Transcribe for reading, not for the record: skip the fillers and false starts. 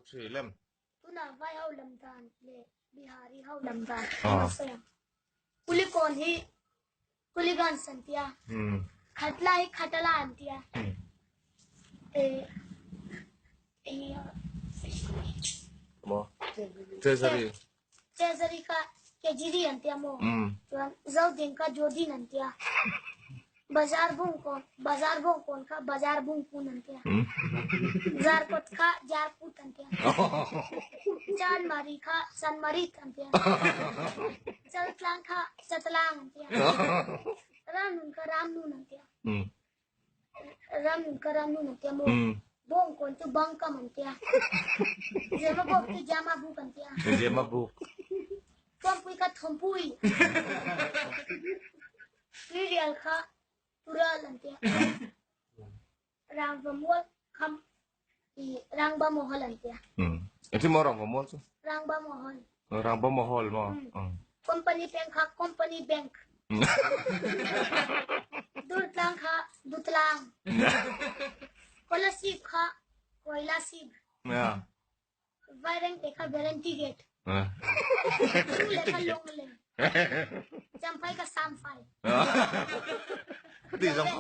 3, lem. Tunah vai ho lam dan leh Bihari ho lam dan an sawi ang. Kulikawn hi Kuligans an tia. Khatla hi Khatala an tia. Maw? Treasury. Treasury kha Kejiri an tia maw? Chuan Zodin kha Jodin an tia. Bazar Bungkawn, Bazar Bawngkawn kha Bazar Bungkun an tia. Zarkawt kha Jarkut an tia. Chanmari kha Chanmarit an tia. Chaltlang kha Chatlang an tia. Ramnun kha Ramnun an tia. Ramnun kha Ramnun an tia maw? Bawngkawn chu Bangkam an tia. Zemabawk chu Jamabuk an tia. Zemabuk. Thuampui kha Thawmpui. Tuirial kha Tural an tia. Rangva mual kha i Rangba Mahal an tia. Engtin maw Rangva mual chu? Rangba Mahal. Rangba Mahal maw? Company bank kha Company bank. Durtlang kha Dutlang. Kolasib kha Koilasib. Vairengte kha Guarantee Gate. Lungle kha Lungleng. Champhai kha Samphai. Ti zong.